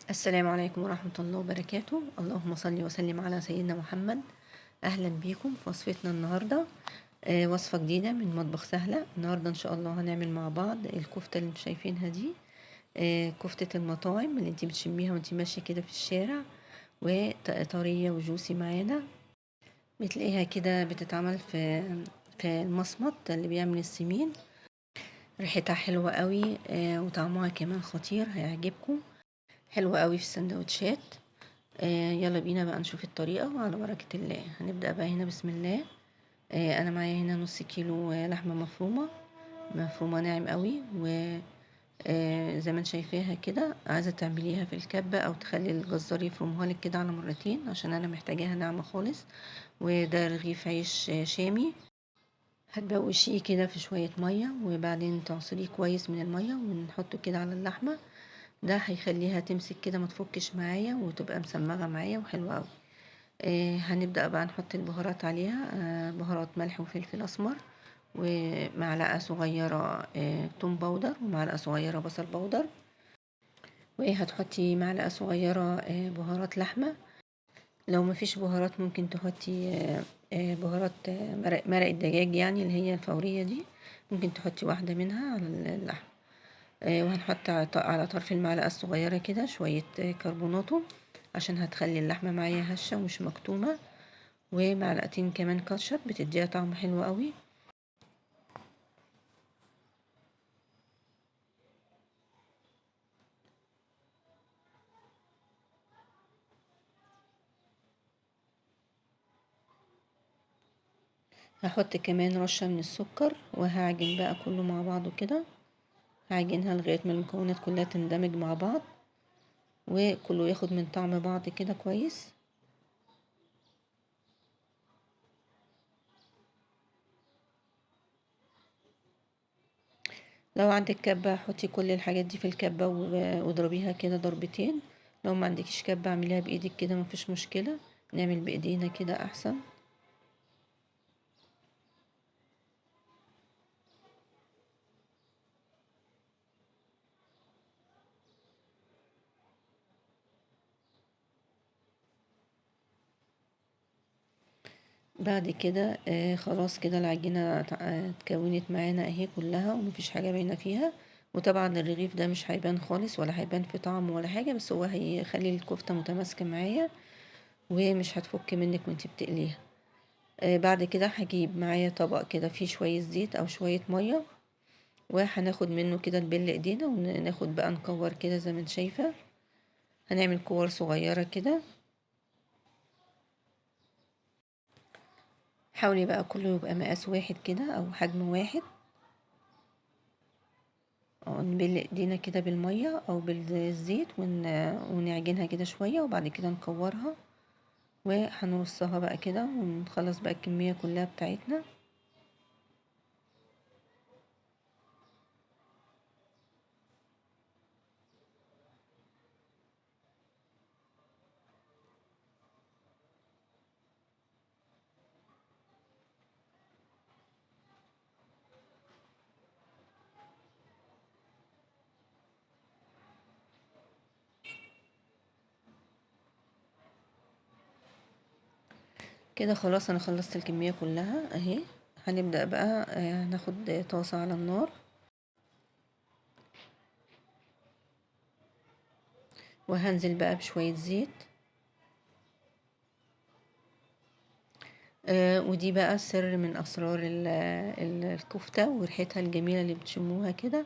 السلام عليكم ورحمة الله وبركاته. اللهم صل وسلم على سيدنا محمد. أهلا بيكم في وصفتنا النهاردة، وصفة جديدة من مطبخ سهلة. النهاردة إن شاء الله هنعمل مع بعض الكفتة اللي انتوا شايفينها دي، كفتة المطاعم اللي انتي بتشميها وانتي ماشية كده في الشارع، وطرية وجوسي معانا. بتلاقيها كده بتتعمل في المصمت اللي بيعمل السمين، ريحتها حلوة قوي، وطعمها كمان خطير، هيعجبكم، حلوة قوي في السندوتشات. يلا بينا بقى نشوف الطريقة وعلى بركة الله. هنبدأ بقى هنا بسم الله. أنا معايا هنا نص كيلو لحمة مفرومة، مفرومة ناعم قوي، و زي ما انت شايفاها كده. عايزة تعمليها في الكبة أو تخلي الجزار يفرمها لك كده على مرتين، عشان أنا محتاجاها ناعمة خالص. وده رغيف عيش شامي، هتبوشيه كده في شوية مية، وبعدين تعصريه كويس من المية ونحطه كده على اللحمة. ده هيخليها تمسك كده، ما تفكش معايا، وتبقى مسمغة معايا وحلوة قوي. هنبدأ بقى نحط البهارات عليها، بهارات ملح وفلفل أسمر، ومعلقة صغيرة، توم powder، ومعلقة صغيرة بصل powder، وهتحطي معلقة صغيرة، بهارات لحمة. لو مفيش بهارات ممكن تحطي، بهارات، مرق الدجاج اللي هي الفورية دي، ممكن تحطي واحدة منها على اللحمة. وهنحط على طرف المعلقة الصغيرة كده شوية، كربوناتو، عشان هتخلي اللحمة معايا هشة ومش مكتومة، ومعلقتين كمان كاتشب بتديها طعم حلو قوي. هحط كمان رشة من السكر، وهعجن بقى كله مع بعضه كده، هعجنها لغاية ما المكونات كلها تندمج مع بعض، وكله ياخد من طعم بعض كده كويس. لو عندك كبة حطي كل الحاجات دي في الكبة واضربيها كده ضربتين. لو ما عندكيش كبة اعمليها بايدك كده، مفيش مشكلة، نعمل بايدينا كده احسن. بعد كده، خلاص كده العجينة اتكونت معانا اهي كلها، ومفيش حاجة باينة فيها. وطبعا الرغيف ده مش هيبان خالص، ولا هيبان في طعمه ولا حاجة، بس هو هيخلي الكفتة متماسكة معايا ومش هتفك منك وانتي بتقليها. بعد كده هجيب معايا طبق كده فيه شوية زيت او شوية مية، وهناخد منه كده نبل ايدينا، وناخد بقى نكور كده زي ما انت شايفة، هنعمل كور صغيرة كده. حاولي بقى كله يبقى مقاس واحد كده او حجم واحد. نبل ايدينا كده بالمية او بالزيت، ونعجنها كده شوية، وبعد كده نكورها وهنرصها بقى كده، ونخلص بقى الكمية كلها بتاعتنا. كده خلاص انا خلصت الكمية كلها اهي. هنبدأ بقى، هناخد طاسة على النار، وهنزل بقى بشوية زيت. ودي بقى سر من اسرار الكفتة وريحتها الجميلة اللي بتشموها كده،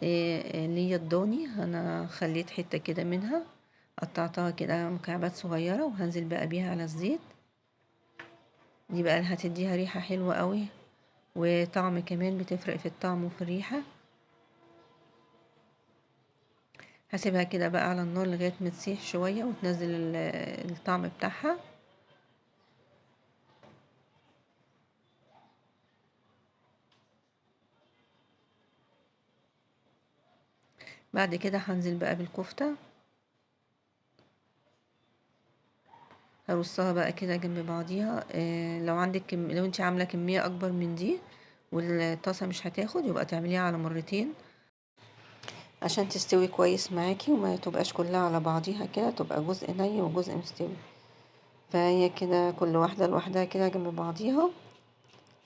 اللي هي الضاني. انا خليت حتة كده منها، قطعتها كده مكعبات صغيرة، وهنزل بقى بيها على الزيت. دي بقى هتديها ريحة حلوة قوي، وطعم كمان، بتفرق في الطعم وفي الريحة. هسيبها كده بقى على النار لغاية ما تسيح شوية وتنزل الطعم بتاعها. بعد كده هنزل بقى بالكفتة، هرصها بقى كده جنب بعضيها. لو انت عاملة كمية اكبر من دي والطاسة مش هتاخد، يبقى تعمليها على مرتين. عشان تستوي كويس معاكي وما تبقاش كلها على بعضيها كده، تبقى جزء ني وجزء مستوي. فهي كده كل واحدة لوحدها كده جنب بعضيها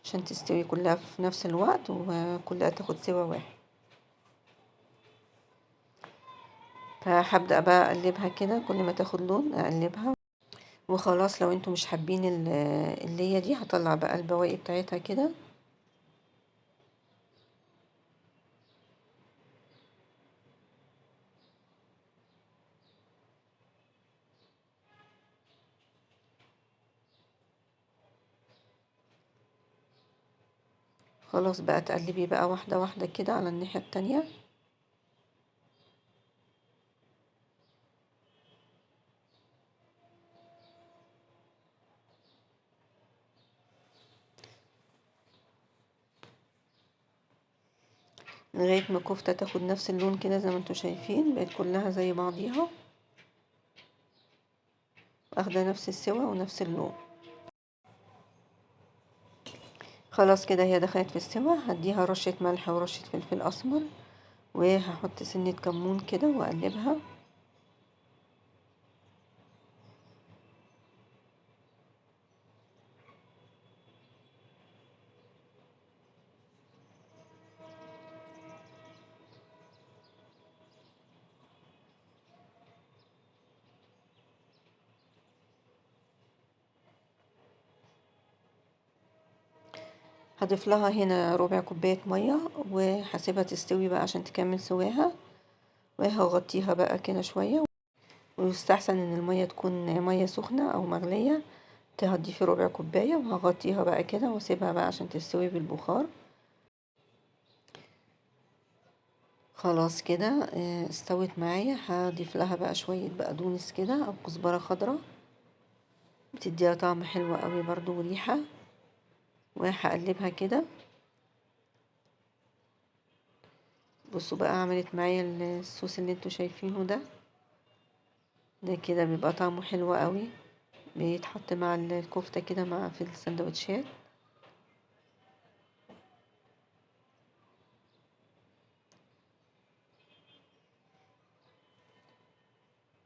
عشان تستوي كلها في نفس الوقت وكلها تاخد سوا واحد. فهبدأ بقى اقلبها كده، كل ما تاخد لون اقلبها وخلاص. لو انتوا مش حابين اللية دي هطلع بقى البواقي بتاعتها كده. خلاص بقى تقلبي بقى واحدة واحدة كده على الناحية التانية. لغاية ما الكفتة تاخد نفس اللون كده زي ما انتوا شايفين، بقت كلها زي بعضيها، واخدة نفس السوا ونفس اللون. خلاص كده هي دخلت في السوا. هديها رشة ملح ورشة فلفل اسمر، وهحط سنة كمون كده واقلبها. هضيف لها هنا ربع كوباية مية وهسيبها تستوي بقى عشان تكمل سواها، وهغطيها بقى كده شوية. ويستحسن ان المية تكون مية سخنة او مغلية. هتضيفي ربع كوباية وهغطيها بقى كده واسيبها بقى عشان تستوي بالبخار. خلاص كده استوت معايا. هضيف لها بقى شوية بقدونس كده او كزبرة خضراء، بتديها طعم حلو قوي برضو وريحة. وهقلبها كده. بصوا بقى عملت معايا الصوص اللي انتوا شايفينه ده، ده كده بيبقى طعمه حلو قوي، بيتحط مع الكفتة كده مع في السندوتشات.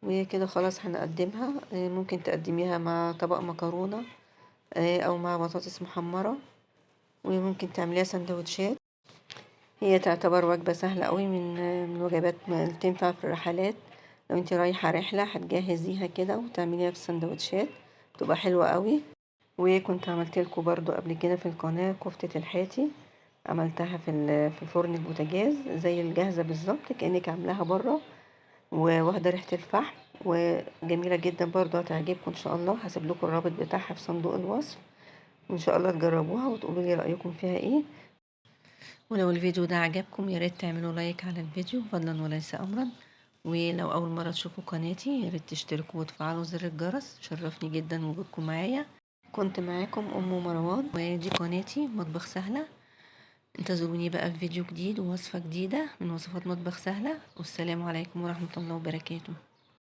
وكده خلاص هنقدمها. ممكن تقدميها مع طبق مكرونة او مع بطاطس محمرة، وممكن تعمليها سندوتشات. هي تعتبر وجبة سهلة قوي، من وجبات اللي تنفع في الرحلات. لو انتي رايحة رحلة هتجهزيها كده وتعمليها في السندوتشات، بتبقى حلوة قوي. وكنت عملت لكم برضو قبل كده في القناة كفتة الحاتي، عملتها في فرن البوتاجاز زي الجاهزة بالظبط كأنك عاملاها بره، وواخدة ريحة الفحم، وجميلة جدا برضو، هتعجبكم ان شاء الله. هسيب لكم الرابط بتاعها في صندوق الوصف، وان شاء الله تجربوها وتقولوا لي رأيكم فيها ايه. ولو الفيديو ده عجبكم يا ريت تعملوا لايك على الفيديو فضلا وليس امرا. ولو اول مرة تشوفوا قناتي يا ريت تشتركوا وتفعلوا زر الجرس، شرفني جدا وجودكم معايا. كنت معاكم ام مروان، ودي قناتي مطبخ سهلة. انتظروني بقى في فيديو جديد ووصفة جديدة من وصفات مطبخ سهلة. والسلام عليكم ورحمة الله وبركاته.